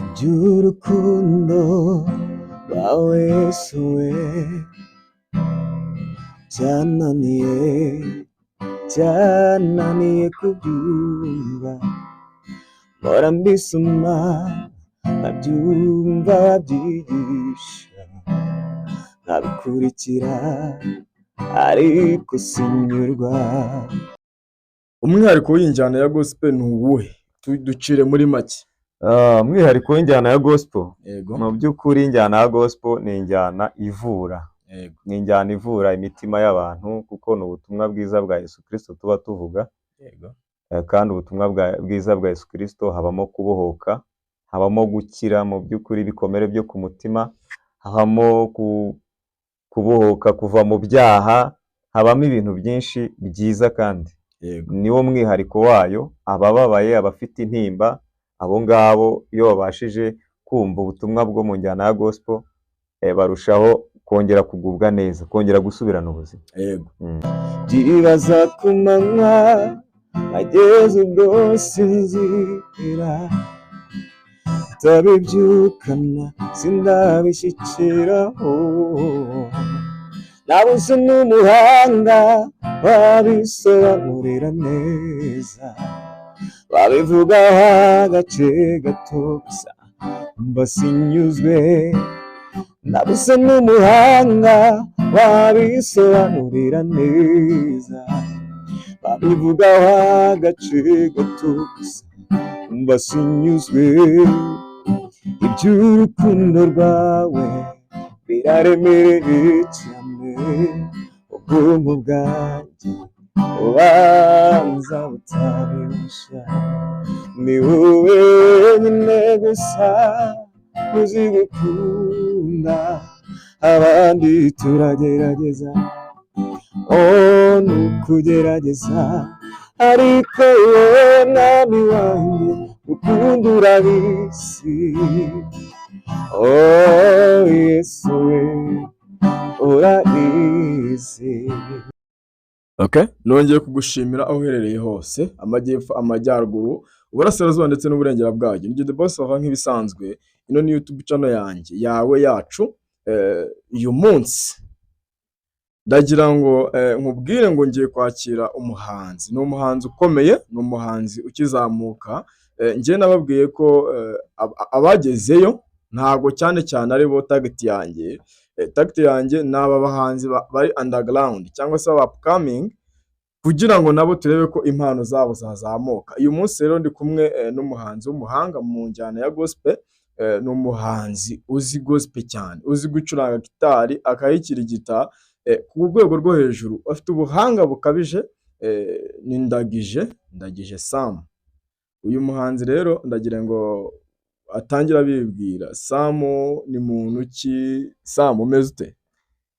Iby'urukundo rwawe Yesu we byananiye, byananiye kubyumva. Mpora mbisoma, nkabyumva babyigisha, nkabikurikira, ariko sinyurwa. Umwihariko w'injyana ya gospel ni uwuhe? Ducire muri make. Ah, umwihariko w'injyana ya gospel, Yego. mu by'ukuri injyana ya gospel ni injyana ivura. Ni injyana ivura imitima y'abantu, kuko ni ubutumwa bwiza bwa Yesu Kristo tuba tuvuga. Kandi ubutumwa bwiza bwa Yesu Kristo habamo kubohoka, habamo gukira mu by'ukuri ibikomere byo ku mutima, habamo kubohoka kuva mu byaha, habamo ibintu byinshi byiza, kandi niwo mwihariko wayo. Abababaye, abafite intimba, abo ngabo iyo babashije kumva ubutumwa bwo mu njyana ya gospel, barushaho kongera kugubwa neza, kongera gusubirana ubuzima. Byibaza ku manywa ageze ubwo sinzira, ndabibyukana sindabishyikiraho, nabuze n'umuhanga wabisobanurira neza, babivugaho agace gato gusa mba sinyuzwe. Nabuze n'umuhanga wabisobanurira neza, babivugaho agace gato gusa mba sinyuzwe. Iby'urukundo rwawe biraremereye cyane, ubwonko bwanjye ubanza butabibasha. Ni wowe wenyine gusa uzi gukunda, abandi turagerageza, oh, ni ukugerageza, ariko wowe mwami wanjye ukunda urabizi. Oh Yesu we, urabizi. Okay. Nongeye kugushimira aho uherereye hose, amajyepfo, amajyaruguru, uburasirazuba ndetse n'uburengera bwaryo. Ni The Boss of nk'ibisanzwe, ino ni YouTube channel yanjye, yawe, yacu. Uyu munsi ndagira ngo nkubwire ngo ngiye kwakira umuhanzi. Ni umuhanzi ukomeye, ni umuhanzi ukizamuka. Njye nababwiye ko abagezeyo ntago cyane cyane ari bo target yanjye. Target yanjye ni aba bahanzi bari underground cyangwa se aba upcoming, kugira ngo nabo turebe ko impano zabo zazamuka. Uyu munsi rero ndi kumwe n'umuhanzi w'umuhanga mu njyana ya gospel, ni umuhanzi uzi gospel cyane, uzi gucuranga gitari akayikirigita ku rwego rwo hejuru, afite ubuhanga bukabije, ni Ndagije Sam. Uyu muhanzi rero ndagira ngo atangire abibwira. Sam ni muntu ki? Sam, umeze ute?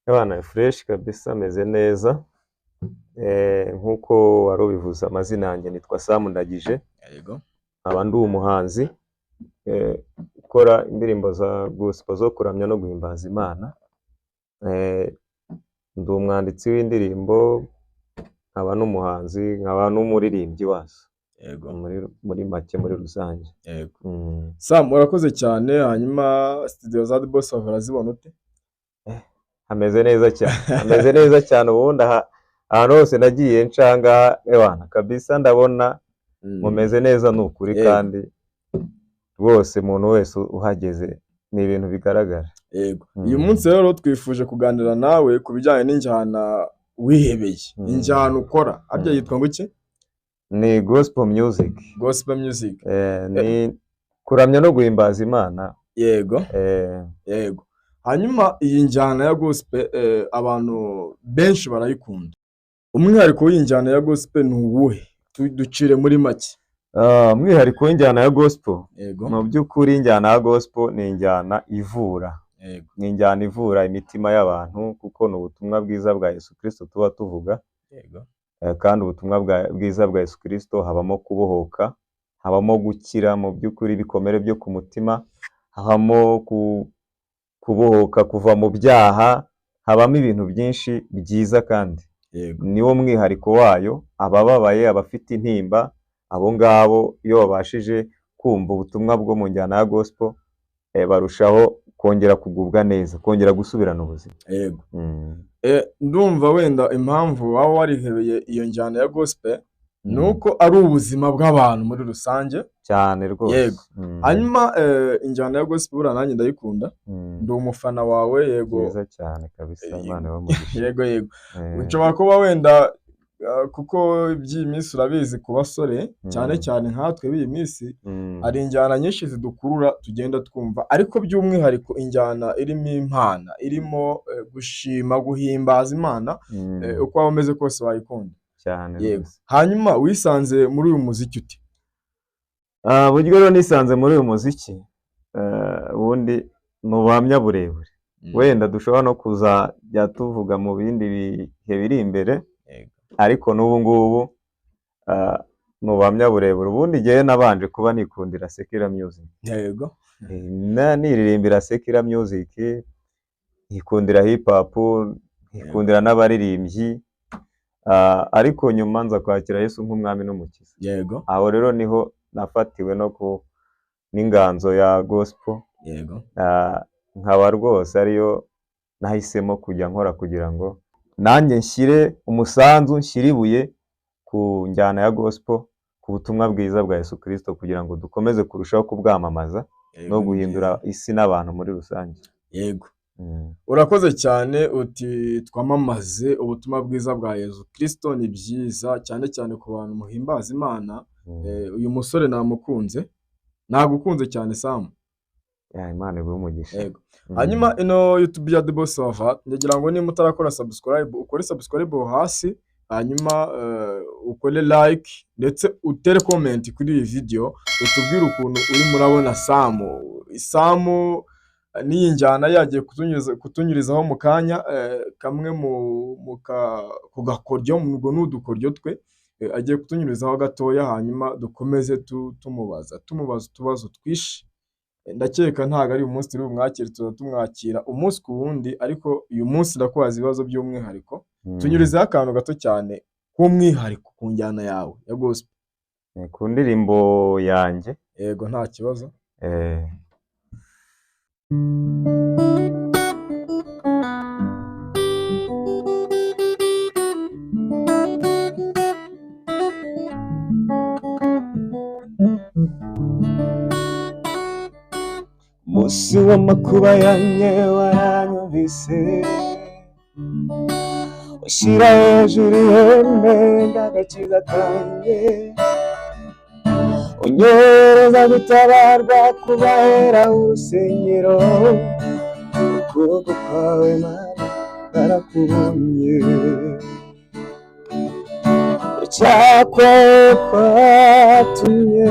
Abana fresh kabisa, ameze neza. Nk'uko wari ubivuze, amazina yanjye nitwa Sam Ndagije, nkaba ndi umuhanzi ukora indirimbo za gospel zo kuramya no guhimbaza Imana. Ndi umwanditsi w'indirimbo, nkaba n'umuhanzi, nkaba n'umuririmbyi wazo. Muri make, muri rusange. Sam, urakoze cyane. Hanyuma studio za The Boss of urazibona ute? Hameze neza cyane, hameze neza cyane. Ubundi aha ahantu hose nagiye ncanga, ewana kabisa, ndabona mumeze neza, ni ukuri. Kandi rwose umuntu wese uhageze ni ibintu bigaragara. Yego. Uyu munsi rero twifuje kuganira nawe ku bijyanye n'injyana wihebeye, injyana ukora. Harya yitwa ngo iki? Ni gospel music. Gospel music. Ni kuramya no guhimbaza Imana. Yego. Hanyuma iyi njyana ya gospel abantu benshi barayikunda. Umwihariko w'iyi njyana ya gospel ni uwuhe? Ducire muri make. Ah, umwihariko w'injyana ya gospel, mu by'ukuri injyana ya gospel ni injyana ivura. Ni injyana ivura imitima y'abantu, kuko ni ubutumwa bwiza bwa Yesu Kristo tuba tuvuga. Kandi ubutumwa bwiza bwa Yesu Kristo habamo kubohoka, habamo gukira mu by'ukuri ibikomere byo ku mutima, habamo kubohoka kuva mu byaha, habamo ibintu byinshi byiza, kandi niwo mwihariko wayo. Abababaye, abafite intimba, abo ngabo iyo babashije kumva ubutumwa bwo mu njyana ya gospel, barushaho kongera kugubwa neza, kongera gusubirana ubuzima. kumva ubutumwa bwo mu njyana ya gospel, barushaho kongera kugubwa neza, kongera gusubirana ubuzima. Yego. Ndumva wenda impamvu waba warihebeye iyo njyana ya gospel ni uko ari ubuzima bw'abantu muri rusange cyane rwose. Yego. Hanyuma injyana ya gospel buriya nanjye ndayikunda, ndi umufana wawe. Yego. Byiza cyane kabisa, Imana ibahe. Yego yego. Nshobora kuba wenda kuko iby'iyi minsi urabizi, ku basore cyane cyane nkatwe b'iyi minsi, hari injyana nyinshi zidukurura tugenda twumva, ariko by'umwihariko injyana irimo impana, irimo gushima, guhimbaza Imana, uko waba umeze kose wayikunda. Cyane. Yego. Hanyuma wisanze muri uyu muziki ute? Buryo rero nisanze muri uyu muziki, ubundi ni ubuhamya burebure wenda dushobora no kuzajya tuvuga mu bindi bihe biri imbere, ariko n'ubu ngubu ni ubuhamya burebure. Ubundi njyewe nabanje kuba nikundira secular music. Yego. Niririmbira secular music, nkikundira hip hop, nkikundira n'abaririmbyi, ariko nyuma nza kwakira Yesu nk'umwami n'umukiza. Yego. Aho rero niho nafatiwe no ku n'inganzo ya gospel. Yego. Nkaba rwose ariyo nahisemo kujya nkora kugira ngo nanjye nshyire umusanzu, nshyire ibuye ku njyana ya gospel, ku butumwa bwiza bwa Yesu Kristo, kugira ngo dukomeze kurushaho kubwamamaza no guhindura isi n'abantu muri rusange. Yego. Urakoze cyane, uti twamamaze ubutumwa bwiza bwa Yesu Kristo, ni byiza cyane cyane ku bantu muhimbaza Imana. Uyu musore namukunze, nagukunze cyane Sam. Ya, Imana iguhe umugisha. Yego. Hanyuma ino YouTube ya The Boss Sava, ndagira ngo niba utarakora subscribe, ukore subscribe aho hasi, hanyuma ukore like ndetse utere comment kuri iyi video, utubwire ukuntu urimo urabona Sam. Sam n'iyi njyana yagiye kutunyurizaho mu kanya, kamwe mu ku gakoryo, ubwo ni udukoryo twe, agiye kutunyurizaho gatoya, hanyuma dukomeze tumubaza utubazo twinshi. Ndakeka ntabwo ari uyu munsi turi bumwakire, tuza tumwakira umunsi ku wundi, ariko uyu munsi ndakubaza ibibazo by'umwihariko. Tunyurizeho akantu gato cyane k'umwihariko ku njyana yawe ya gospel. Ku ndirimbo yanjye. Yego, nta kibazo. Umunsi w'amakuba yanjye waranyumvise, ushyira hejuru ihembe ry'agakiza kanjye, unyohereza gutabarwa kubahera urusengero, ukuboko kwawe Mana narakubonye, icyakwa kwatumye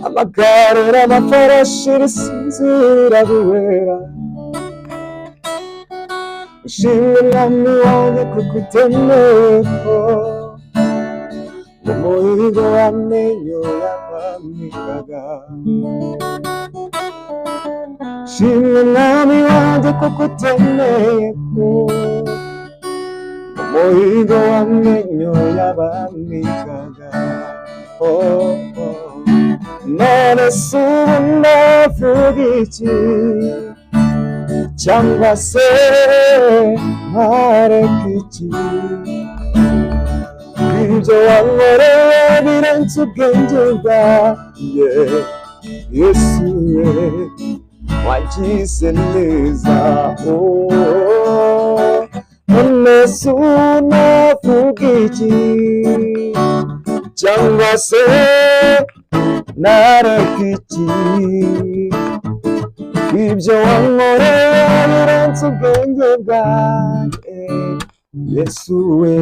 amagare n'amafarashi risinzira guhera, ushimwe mwami wanjye kuko utemeye ko mu muhigo w'amenyo y'abamwigaga, shimwe mwami wanjye kuko utemeye ko mu muhigo w'amenyo y'abamwigaga. Oh, oh. None se ubu ndavuga iki, cyangwa se nkareka iki? Ibyo wankoreye birenze ubwenge bwanjye, Yesu we wagize neza. Oh, none se ubu ndavuga iki, cyangwa se nareka iki? Ibyo wankoreye birenze ubwenge bwanjye, Yesu we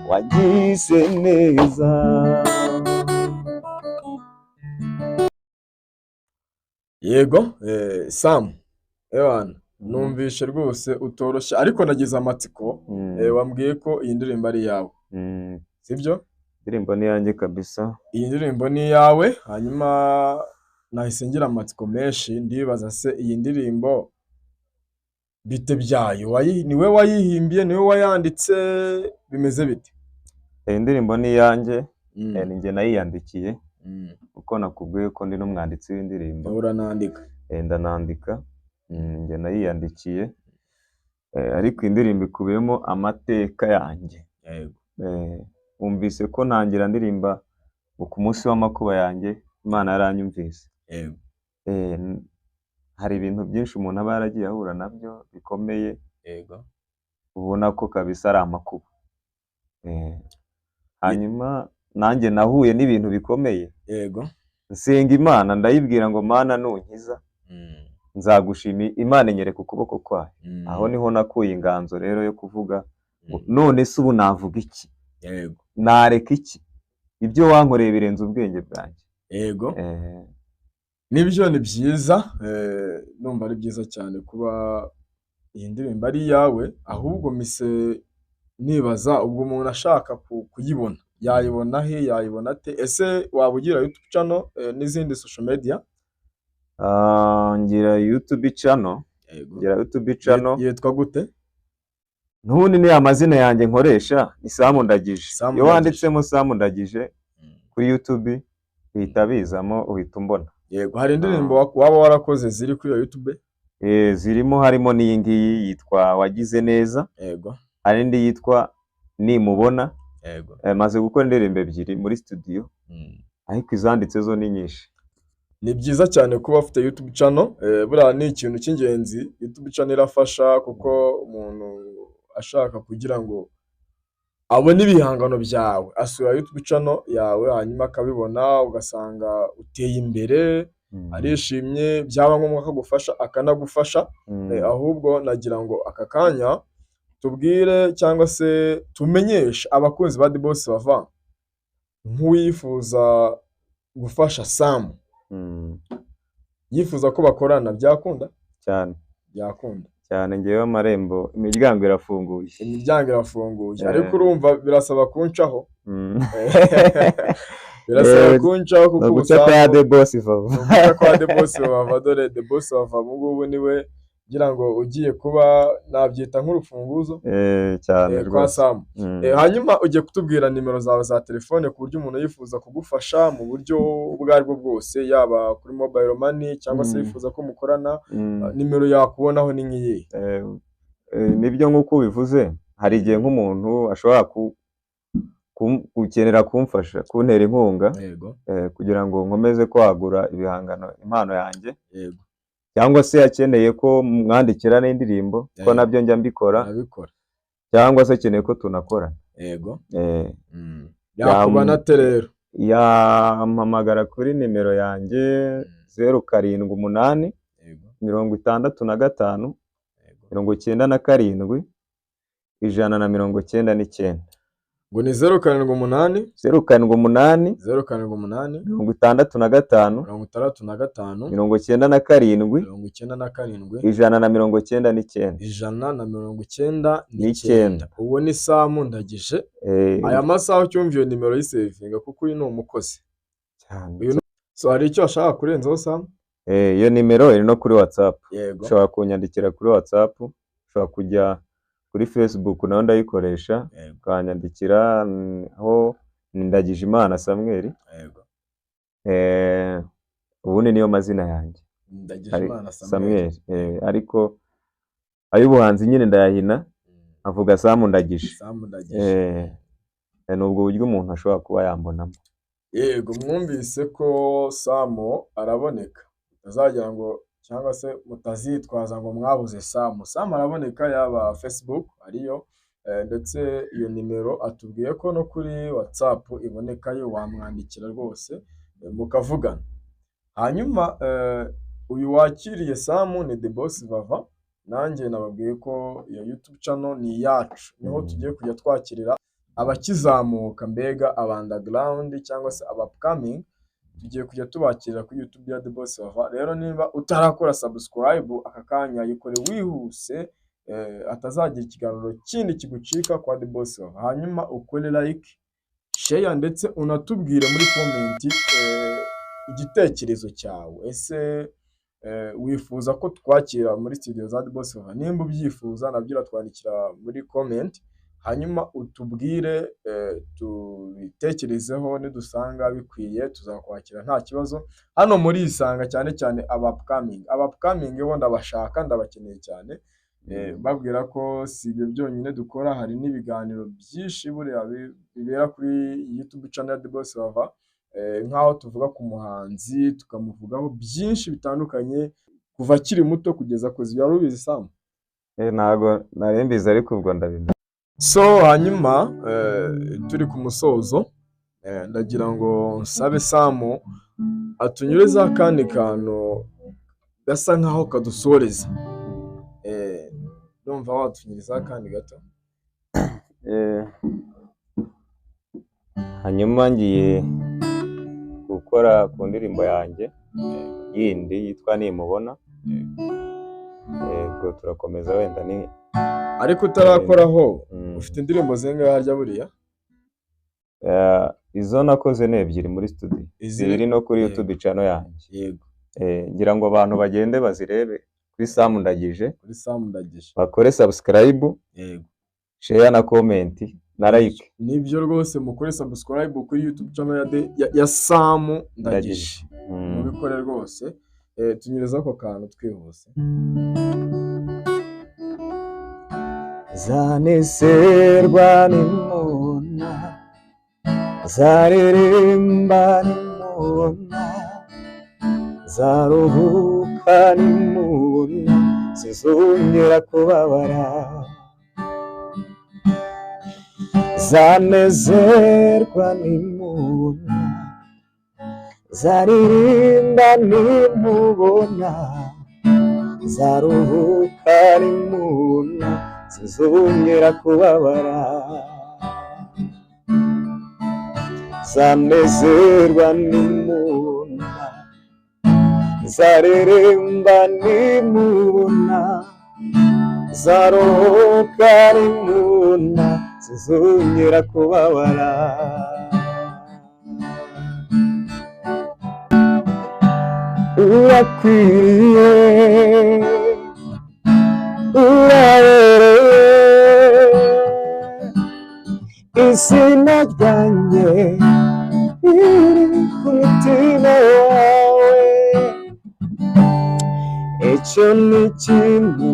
wagize neza. Yego, Sam, ewana, numvishe rwose utoroshye, ariko nagize amatsiko. Wambwiye ko iyi ndirimbo ari iyawe, sibyo? Indirimbo ni iyanjye kabisa. Iyi ndirimbo ni iyawe, hanyuma nahise ngira amatsiko menshi, ndibaza se iyi ndirimbo bite byayo, niwe wayihimbiye, niwe wayanditse, bimeze bite? Iyi ndirimbo ni iyanjye, ni njye nayiyandikiye. Kuko nakubwiye ko ndi n'umwanditsi w'indirimbo. Uranandika? Ndanandika. Njye nayiyandikiye. Ariko indirimbo ikubiyemo amateka yanjye. Wumvise ko ntangira ndirimba ngo ku munsi w'amakuba yanjye Imana yaranyumvise. Hari ibintu byinshi umuntu aba yaragiye ahura nabyo bikomeye, ubona ko kabisa ari amakuba. Hanyuma nanjye nahuye n'ibintu bikomeye. Nsenga Imana ndayibwira ngo Mana nunkiza nzagushima, Imana inyereka ukuboko kwayo. Aho niho nakuye inganzo rero yo kuvuga ngo none se ubu navuga iki? Nareka iki? Ibyo wankoreye birenze ubwenge bwanjye. Nibyo, ni byiza, numva ari byiza cyane kuba iyi ndirimbo ari iyawe, ahubwo mise nibaza ubwo umuntu ashaka kuyibona yayibona he, yayibona ate? Ese waba ugira YouTube channel n'izindi social media? Ngira YouTube channel. Ngira YouTube channel. Yitwa gute? N'ubundi ni amazina yanjye nkoresha, ni Sam Ndagije. Sam Iyo Ndagije. wanditsemo Sam Ndagije kuri YouTube bihita bizamo, uhita umbona. Yego, hari indirimbo waba warakoze ziri kuri iyo YouTube? Zirimo, harimo n'iyi ngiyi yitwa Wagize Neza. Hari indi yitwa Nimubona. Maze gukora indirimbo 2 muri studio, ariko izanditse zo ni nyinshi. Ni byiza cyane kuba ufite YouTube channel, buriya ni ikintu cy'ingenzi. YouTube channel irafasha kuko umuntu ashaka kugira ngo abone ibihangano byawe asura YouTube channel yawe, hanyuma akabibona, ugasanga uteye imbere, arishimye, byaba ngombwa ko agufasha akanagufasha. Ahubwo nagira ngo aka kanya tubwire cyangwa se tumenyeshe abakunzi ba The Boss Bava, nk'uwifuza gufasha Sam, yifuza ko bakorana, byakunda? Cyane. Byakunda. Cyane, ngewe amarembo, imiryango irafunguye. Imiryango irafunguye, ariko urumva birasaba kuncaho. Birasaba kuncaho kuko Guca kwa The Boss Vava. Guca kwa The Boss Vava, dore The Boss Vava ubu ngubu niwe ngira ngo ugiye kuba nabyita nk'urufunguzo cyane kwa Sam. Hanyuma ugiye kutubwira nimero zawe za telefone ku buryo umuntu yifuza kugufasha mu buryo ubwo aribwo bwose, yaba kuri mobile money cyangwa se yifuza ko mukorana, nimero yakubonaho ni nk'iyihe? Nibyo nk'uko ubivuze, hari igihe nk'umuntu ashobora gukenera kumfasha, kuntera inkunga, kugira ngo nkomeze kwagura ibihangano, impano yanjye. Cyangwa se akeneye ko mwandikira n'indirimbo, ko nabyo njya mbikora, cyangwa se akeneye ko tunakorana. Yakubona ate rero? Yampamagara kuri nimero yanjye 078 65 97 199. Ngo ni 078? 078. 078. 65. 65. 97. 97. 199. 199. Uwo ni Sam Ndagije. Aya masaha ucyumva iyo nimero yisevinga kuko uyu ni umukozi. So hari icyo ashaka kurenzaho Sam? Iyo nimero iri no kuri WhatsApp. Ushobora kunyandikira kuri WhatsApp, ushobora kujya kuri Facebook naho ndayikoresha, ukanyandikira aho ni Ndagijimana Samuel. Ubundi niyo mazina yanjye. Ndagijimana Samuel. Samuel. Ariko ay'ubuhanzi nyine ndayahina, avuga Sam Ndagije. Sam Ndagije. Ni ubwo buryo umuntu ashobora kuba yambonamo. Yego, mwumvise ko Sam araboneka. Mutazagira ngo cyangwa se mutazitwaza ngo mwabuze Sam. Sam araboneka yaba Facebook ariyo, ndetse iyo nimero atubwiye ko no kuri WhatsApp ibonekayo, wamwandikira rwose mukavugana. Hanyuma uyu wakiriye Sam ni The Boss Vava, nanjye nababwiye ko iyo YouTube channel ni iyacu, niho tugiye kujya twakirira abakizamuka, mbega aba underground cyangwa se aba upcoming, tugiye kujya tubakirira kuri YouTube ya The Boss Vava. Rero niba utarakora subscribe aka kanya yikore wihuse, atazagira ikiganiro kindi kigucika kwa The Boss Vava. Hanyuma ukore like, share ndetse unatubwire muri comment igitekerezo cyawe. Ese wifuza ko twakira muri studio za The Boss Vava? Nimba ubyifuza nabyo uratwandikira muri comment. Hanyuma utubwire, tubitekerezeho, nidusanga bikwiye tuzakwakira nta kibazo. Hano muri Isanga cyane cyane aba upcoming, aba upcoming bo ndabashaka, ndabakeneye cyane. Babwira ko si ibyo byonyine dukora, hari n'ibiganiro byinshi buriya bibera kuri YouTube channel ya The Boss Bava, nk'aho tuvuga ku muhanzi, tukamuvugaho byinshi bitandukanye kuva akiri muto kugeza akuze. Wari ubizi, Sam? Ntago nari mbizi, ariko ubwo ndabimenya. So hanyuma turi ku musozo, ndagira ngo nsabe Samu atunyureze akandi kantu gasa nkaho kadusoreza. Ndumva watunyurizaho akandi gato. Hanyuma ngiye gukora ku ndirimbo yanjye yindi yitwa Nimubona. Yego, turakomeza wenda ni Ariko utarakoraho, ufite indirimbo zingahe harya buriya? Izo nakoze ni ebyiri muri studio, ziri no kuri YouTube channel yanjye. Ngira ngo abantu bagende bazirebe kuri Sam Ndagije. Kuri Sam Ndagije. Bakore subscribe, share na comment na like. Nibyo rwose, mukore subscribe kuri YouTube channel ya Sam Ndagije. Mubikore rwose. Tunyereza ako kantu twihuse. Zanezerwa nimubona, zaririmba nimubona, zaruhuka nimubona, zizongera kubabara. Zanezerwa nimubona, zaririmba nimubona, zaruhuka nimubona, zizongera kubabara. Zanezerwa nimubona, zareremba nimubona, zaruhuka nimubona, zizongera kubabara. Urakwiriye, urabereye, izina ryanjye riri ku mutima wawe. Icyo ni ikintu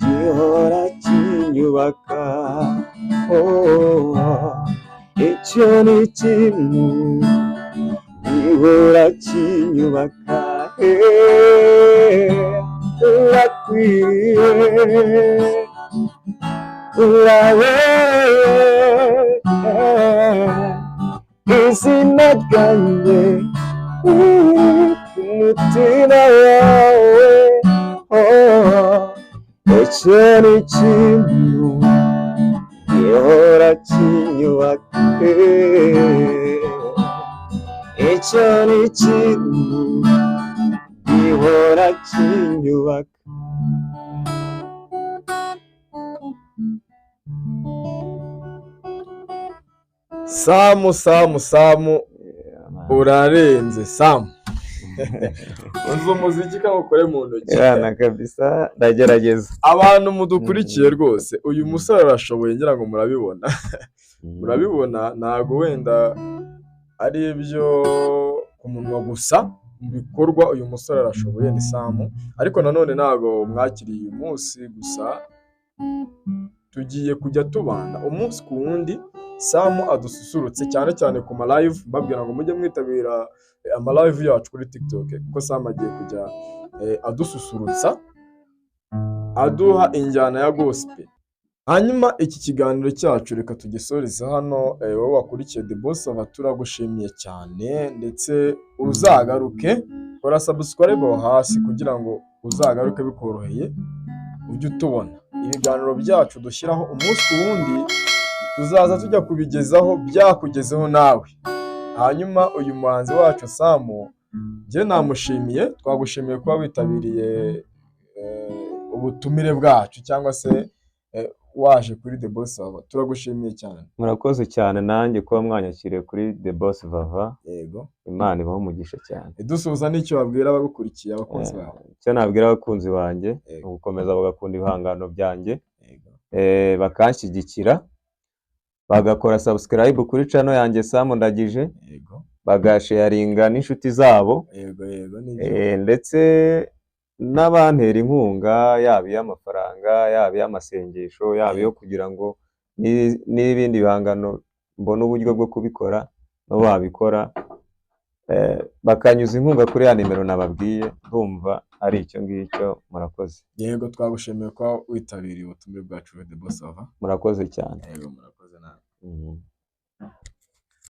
gihora kinyubaka, oh, icyo ni ikintu gihora kinyubaka. Urakwiriye, urabereye, izina ryanjye riri ku mutima wawe, oh, icyo ni ikintu gihora kinyubaka, icyo ni ikintu gihora kinyubaka. Samu, Samu, Samu, urarenze Samu. Uzi umuziki kawukore mu ntoki. Yana kabisa, ndagerageza. Abantu mudukurikiye rwose, uyu musore arashoboye, ngira ngo murabibona. Murabibona, ntago wenda ari ibyo ku munwa gusa, mu bikorwa uyu musore arashoboye, ni Samu. Ariko nanone ntago mwakiriye uyu munsi gusa, tugiye kujya tubana umunsi ku wundi. Samu adususurutse cyane cyane ku ma live, mbabwira ngo mujye mwitabira ama live yacu kuri TikTok, kuko Samu agiye kujya adususurutsa, aduha injyana ya gospel. Hanyuma iki kiganiro cyacu reka tugisoreze hano. Wowe wakurikiye The Boss Bava, turagushimiye cyane, ndetse uzagaruke, kora subscribe aho hasi kugira ngo uzagaruke bikoroheye, ujye utubona ibiganiro byacu dushyiraho umunsi ku wundi, tuzaza tujya kubigezaho byakugezeho nawe. Hanyuma uyu muhanzi wacu Samu, njye namushimiye, twagushimiye kuba witabiriye ubutumire bwacu, cyangwa se waje kuri The Boss Bava, turagushimiye cyane. Murakoze cyane nanjye kuba mwanyakiriye kuri The Boss Bava. Yego. Imana ibahe umugisha cyane. Dusuhuza n'icyo wabwira abagukurikiye, abakunzi bawe. Icyo nabwira abakunzi banjye ni ugukomeza bagakunda ibihangano byanjye. Bakanshyigikira, bagakora subscribe kuri channel yanjye Sam Ndagije, bagasharinga n'inshuti zabo, Yego, yego, nibyo. Ndetse n'abantera inkunga, yaba iy'amafaranga, yaba iy'amasengesho, yaba iyo kugira ngo n'ibindi bihangano mbone uburyo bwo kubikora, nabo babikora, bakanyuza inkunga kuri ya nimero nababwiye. Ndumva ari icyo ngicyo, murakoze. Yego, twagushimiye kuba witabiriye ubutumire bwacu, The Boss Sava. Murakoze cyane. Yego, murakoze nawe.